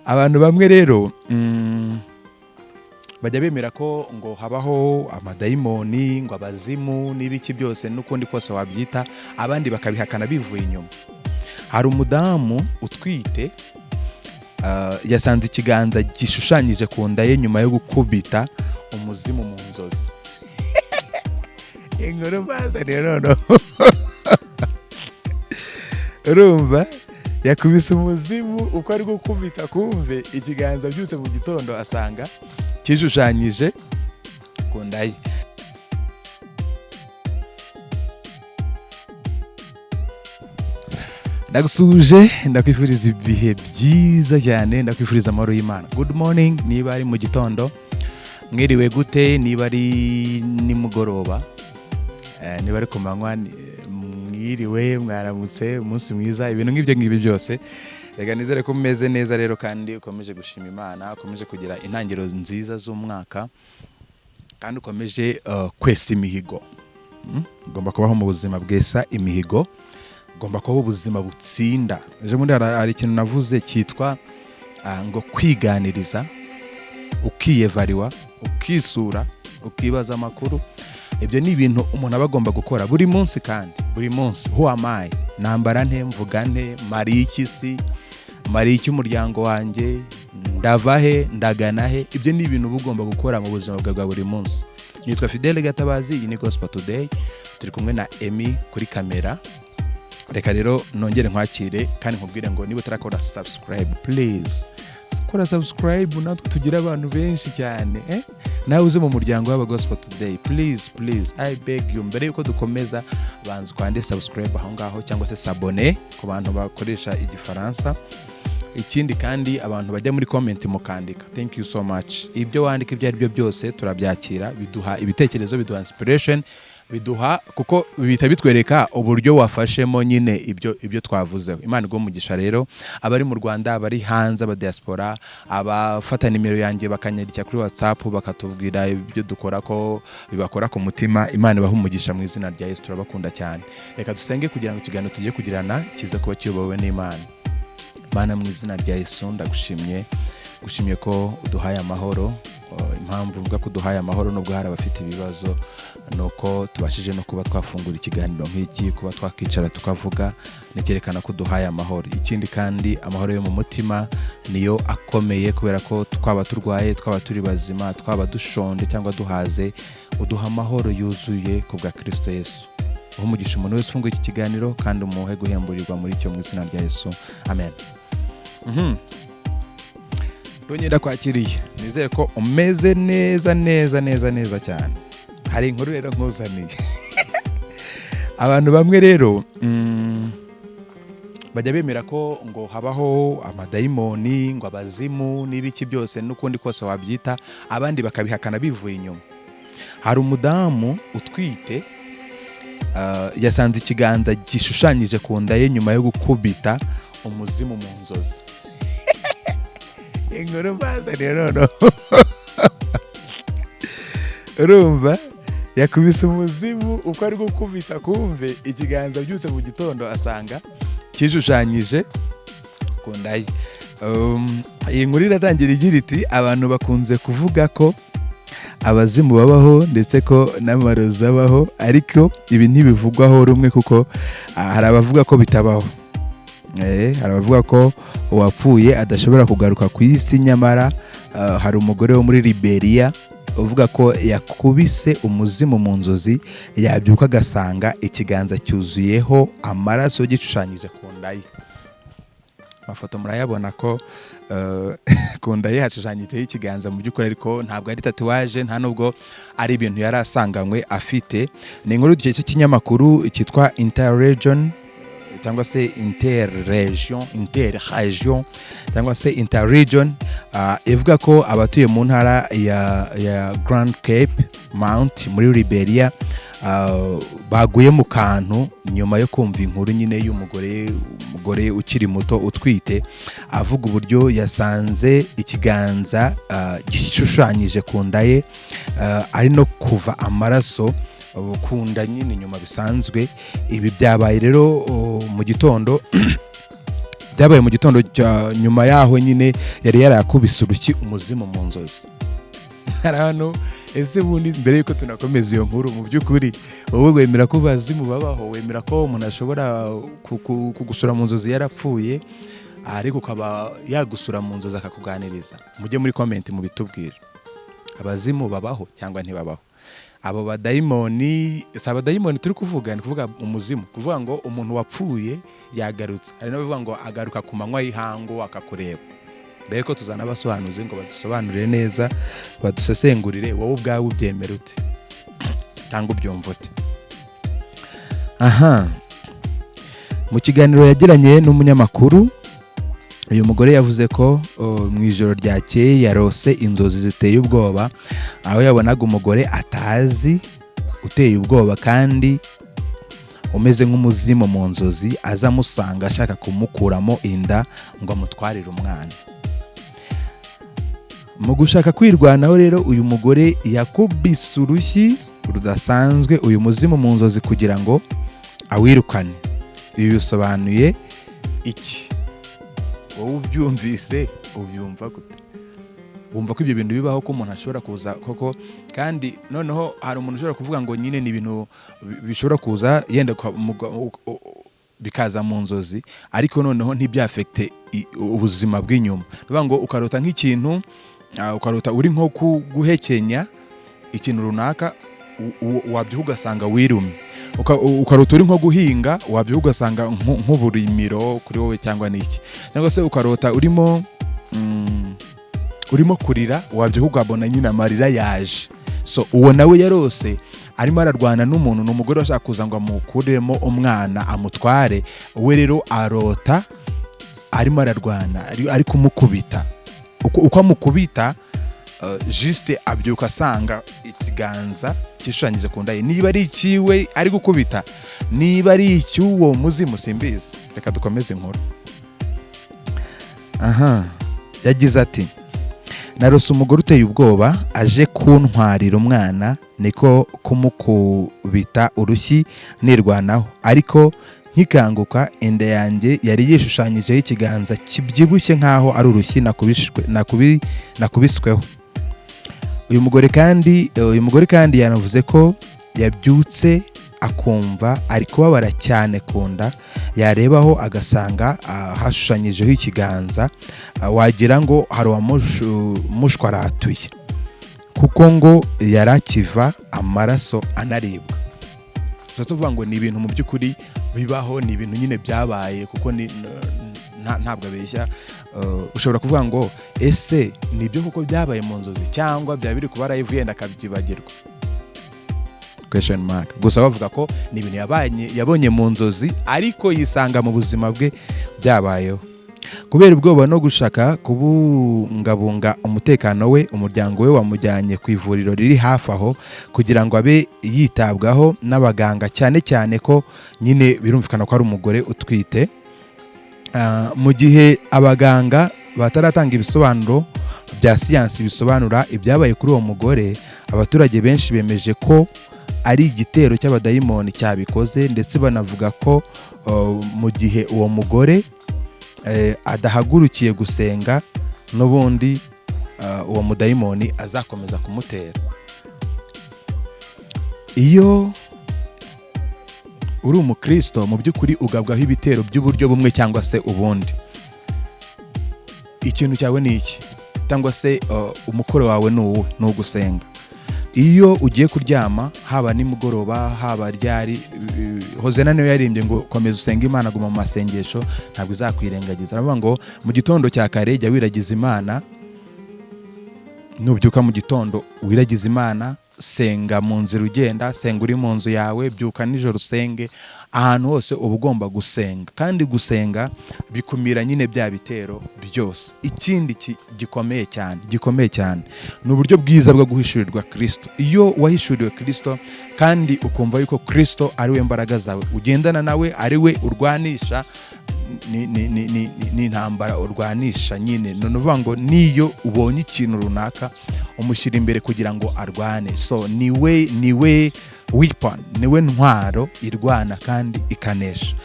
Abantu bamwe rero bajya bemera ko ngo habaho amadayimoni, ngo abazimu n'ibiki byose n'ukundi kose wabyita, abandi bakabihakana bivuye inyuma. Hari umudamu utwite, yasanze ikiganza gishushanyije ku nda ye nyuma yo gukubita umuzimu mu nzozi. Inkuru mbazaniye noneho, urumva, yakubise umuzimu, uko ari gukubita kumve ikiganza, abyutse mu gitondo asanga kishushanyije ku nda ye. Ndagusuhuje, ndakwifuriza ibihe byiza cyane, ndakwifuriza amahoro y'Imana. Good morning niba ari mu gitondo, mwiriwe gute niba ari nimugoroba, niba ari ku manywa, mwiriwe, mwaramutse, umunsi mwiza, ibintu nk'ibyo ngibyo byose. Reka nizere ko umeze neza rero kandi ukomeje gushima Imana, ukomeje kugira intangiriro nziza z'umwaka kandi ukomeje kwesa imihigo. Ugomba kubaho mu buzima bwesa imihigo, ugomba kubaho ubuzima butsinda. Ejo bundi hari ikintu navuze cyitwa ngo kwiganiriza, ukiyevariwa, ukisura, ukibaza amakuru. Ibyo ni ibintu umuntu aba agomba gukora buri munsi kandi buri munsi. Who am I? Nambara nte? Mvuga nte? Mariye iki si? Mariye iki umuryango wanjye? Ndava he? Ndagana he? Ibyo ni ibintu uba ugomba gukora mu buzima bwawe bwa buri munsi. Nitwa Fidele Gatabazi, iyi ni Gospel Today, turi kumwe na Emmy kuri kamera. Reka rero nongere nkwakire kandi nkubwire ngo niba utarakora subscribe, please kora subscribe, natwe tugire abantu benshi cyane, eh? Nawe uze mu muryango w'aba Gospel Today, please, please, I beg you. Mbere yuko dukomeza, banza ukande subscribe aho ngaho cyangwa se s'abonner ku bantu bakoresha Igifaransa. Ikindi kandi, abantu bajya muri comment mukandika, thank you so much. Ibyo wandika ibyo ari byo byose turabyakira, biduha ibitekerezo, biduha inspiration, biduha kuko bihita bitwereka uburyo wafashemo nyine ibyo twavuzeho. Imana iguhe umugisha rero, abari mu Rwanda, abari hanze, aba diaspora, abafata nimero yanjye bakanyandikira kuri WhatsApp bakatubwira ibyo dukora ko bibakora ku mutima, Imana ibahe umugisha mu izina rya Yesu. Turabakunda cyane. Reka dusenge kugira ngo ikiganiro tugiye kugirana kize kuba kiyobowe n'Imana. Mana, mu izina rya Yesu, ndagushimye, gushimye ko uduhaye amahoro. Impamvu mvuga ko uduhaye amahoro nubwo hari abafite ibibazo, ni uko tubashije no kuba twafungura ikiganiro nk'iki, kuba twakicara tukavuga, nicyerekana ko uduhaye amahoro. Ikindi kandi, amahoro yo mu mutima niyo akomeye, kubera ko twaba turwaye, twaba turi bazima, twaba dushonje cyangwa duhaze, uduha amahoro yuzuye ku bwa Kristo Yesu. Uhe umugisha umuntu wese ufunguye iki kiganiro kandi umuhe guhemburirwa muri cyo mu izina rya Yesu, amen. Ndongera kwakiriye, nizere ko umeze neza neza neza neza cyane. Hari inkuru rero nkuzaniye. Abantu bamwe rero bajya bemera ko ngo habaho amadayimoni, ngo abazimu n'ibiki byose n'ukundi kose wabyita, abandi bakabihakana bivuye inyuma. Hari umudamu utwite, yasanze ikiganza gishushanyije ku nda ye nyuma yo gukubita umuzimu mu nzozi. Inkuru mbazaniye noneho, urumva, yakubise umuzimu, uko ari gukubita kumve ikiganza, abyutse mu gitondo asanga kishushanyije ku nda ye. Iyi nkuru iratangira igira iti: "Abantu bakunze kuvuga ko abazimu babaho ndetse ko n'amarozi abaho, ariko ibi ntibivugwaho rumwe kuko hari abavuga ko bitabaho. Hari abavuga ko uwapfuye adashobora kugaruka ku isi, nyamara hari umugore wo muri Liberia uvuga ko yakubise umuzimu mu nzozi, yabyuka agasanga ikiganza cyuzuyeho amaraso gishushanyije ku nda ye." Amafoto murayabona ko ku nda ye hashushanyijeho ikiganza mu by'ukuri, ariko ntabwo ari tatouage, nta nubwo ari ibintu yari asanganywe afite. Ni inkuru dukesha ikinyamakuru cyitwa Interregion cyangwa se Interregion, Interregion cyangwa se Interregion, ivuga ko abatuye mu ntara ya Grand Cape Mount muri Liberia baguye mu kantu nyuma yo kumva inkuru nyine y'umugore, umugore ukiri muto utwite, avuga uburyo yasanze ikiganza gishushanyije ku nda ye, ari no kuva amaraso ku nda nyine inyuma bisanzwe. Ibi byabaye rero mu gitondo. Byabaye mu gitondo cya nyuma yaho nyine yari yarayakubise urushyi umuzimu mu nzozi. Hari hano, ese bundi mbere yuko tunakomeza iyo nkuru, mu by'ukuri wowe wemera ko bazimu babaho? Wemera ko umuntu ashobora kugusura mu nzozi yarapfuye, ariko ukaba yagusura mu nzozi akakuganiriza? Mujye muri comment mubitubwire. Abazimu babaho cyangwa ntibabaho? Abo badayimoni, si abadayimoni turi kuvuga, ni kuvuga umuzimu, kuvuga ngo umuntu wapfuye yagarutse. Hari n'abavuga ngo agaruka ku manywa y'ihangu akakureba. Mbere ko tuzana abasobanuzi ngo badusobanurire neza, badusesengurire, wowe ubwawe ubyemera ute cyangwa ubyumva ute? Aha, mu kiganiro yagiranye n'umunyamakuru, uyu mugore yavuze ko mu ijoro ryakeye yarose inzozi ziteye ubwoba, aho yabonaga umugore atazi uteye ubwoba kandi umeze nk'umuzimu mu nzozi, aza amusanga ashaka kumukuramo inda ngo amutwarire umwana. Mu gushaka kwirwanaho rero, uyu mugore yakubise urushyi rudasanzwe uyu muzimu mu nzozi kugira ngo awirukane. Ibi bisobanuye iki? Wowe ubyumvise ubyumva gute? Wumva ko ibyo bintu bibaho, ko umuntu ashobora kuza koko? Kandi noneho hari umuntu ushobora kuvuga ngo nyine ni ibintu bishobora kuza yenda bikaza mu nzozi, ariko noneho ntibyafekite ubuzima bw'inyuma. Bivuga ngo ukarota nk'ikintu, ukarota uri nko guhekenya ikintu runaka, wabyuka ugasanga wirumye. Ukarota uri nko guhinga, wabyuka ugasanga nk'uburimiro kuri wowe cyangwa n'iki, cyangwa se ukarota urimo kurira, wabyuka ukabona nyine amarira yaje. So uwo nawe yarose arimo ararwana n'umuntu, ni umugore washaka kuza ngo amukuremo umwana amutware. We rero arota arimo ararwana, ari kumukubita. Uko amukubita, juste abyuka asanga ikiganza kishushanyije ku nda ye. Niba ari ikiwe ari gukubita, niba ari icy'uwo muzimu, simbizi. Reka dukomeze inkuru. Aha yagize ati: "Narose umugore uteye ubwoba aje kuntwarira umwana, niko kumukubita urushyi nirwanaho, ariko nkikanguka inda yanjye yari yishushanyijeho ikiganza kibyibushye nk'aho ari urushyi nakubisweho." Uyu mugore kandi yanavuze ko yabyutse akumva ari kubabara cyane ku nda, yarebaho agasanga hashushanyijeho ikiganza, wagira ngo hari uwamushwaratuye, kuko ngo yari akiva amaraso anaribwa. Tuba tuvuga ngo ni ibintu mu by'ukuri bibaho, ni ibintu nyine byabaye, kuko ntabwo abeshya. Ushobora kuvuga ngo ese ni ibyo kuko byabaye mu nzozi, cyangwa byaba biri kuba live yenda akabyibagirwa? Question mark. Gusa bavuga ko ni ibintu yabonye mu nzozi, ariko yisanga mu buzima bwe byabayeho. Kubera ubwoba no gushaka kubungabunga umutekano we, umuryango we wamujyanye ku ivuriro riri hafi aho kugira ngo abe yitabwaho n'abaganga, cyane cyane ko nyine birumvikana ko ari umugore utwite. Mu gihe abaganga bataratanga ibisobanuro bya siyansi bisobanura ibyabaye kuri uwo mugore, abaturage benshi bemeje ko ari igitero cy'abadayimoni cyabikoze, ndetse banavuga ko mu gihe uwo mugore adahagurukiye gusenga, n'ubundi uwo mudayimoni azakomeza kumutera. Iyo uri umukristo, mu by'ukuri ugabwaho ibitero by'uburyo bumwe cyangwa se ubundi. Ikintu cyawe ni iki, cyangwa se umukoro wawe ni uwuhe? Ni ugusenga. Iyo ugiye kuryama, haba nimugoroba, haba ryari, Hozena niyo yaririmbye ngo komeza usenge Imana, guma mu masengesho, ntabwo izakwirengagiza. Aravuga ngo mu gitondo cya kare jya wiragiza Imana. Nubyuka mu gitondo wiragiza Imana, senga mu nzira ugenda, senga uri mu nzu yawe, byuka nijoro usenge, ahantu hose uba ugomba gusenga. Kandi gusenga bikumira nyine bya bitero byose. Ikindi gikomeye cyane, gikomeye cyane, ni uburyo bwiza bwo guhishurirwa Kirisito. Iyo wahishuriwe Kirisito kandi ukumva yuko Kirisito ari we mbaraga zawe, ugendana nawe, ari we urwanisha, ni intambara urwanisha nyine. Ni ukuvuga ngo niyo ubonye ikintu runaka, umushyira imbere kugira ngo arwane. So niwe weapon, niwe ntwaro irwana kandi ikanesha.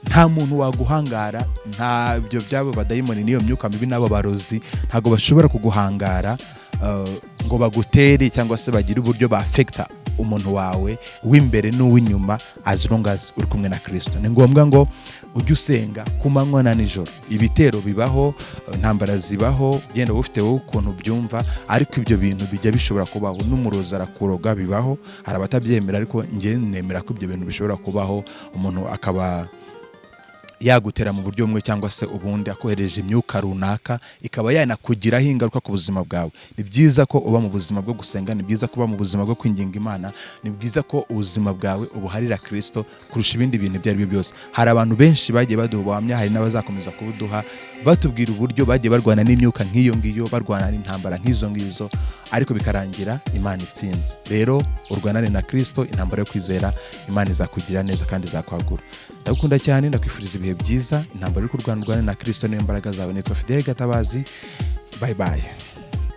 Nta muntu waguhangara, nta byo byabo badayimoni n'iyo myuka mibi n'abo barozi ntabwo bashobora kuguhangara ngo bagutere cyangwa se bagire uburyo ba-affecta umuntu wawe w'imbere n'uw'inyuma, as long as uri kumwe na Kristo. Ni ngombwa ngo ujye usenga ku manywa na nijoro. Ibitero bibaho, intambara zibaho, genda wowe ufite wowe ukuntu ubyumva, ariko ibyo bintu bijya bishobora kubaho. N'umurozi arakuroga, bibaho. Hari abatabyemera, ariko njye nemera ko ibyo bintu bishobora kubaho, umuntu akaba yagutera mu buryo bumwe cyangwa se ubundi, akohereje imyuka runaka, ikaba yanakugiraho ingaruka ku buzima bwawe. Ni byiza ko uba mu buzima bwo gusenga, ni byiza kuba mu buzima bwo kwinginga Imana, ni byiza ko ubuzima bwawe ubuharira Kristo kurusha ibindi bintu ibyo ari byo byose. Hari abantu benshi bagiye baduha ubuhamya, hari n'abazakomeza kubuduha, batubwira uburyo bagiye barwana n'imyuka nk'iyo ngiyo, barwana n'intambara nk'izo ngizo, ariko bikarangira Imana itsinze. Rero urwanane na Kristo intambara yo kwizera, Imana izakugira neza kandi izakwagura. Ndagukunda cyane, ndakwifuriza ibihe byiza. Intambara uri kurwana, urwane na Kristo, niyo mbaraga zawe. Nitwa Fidele Gatabazi. Bye bye.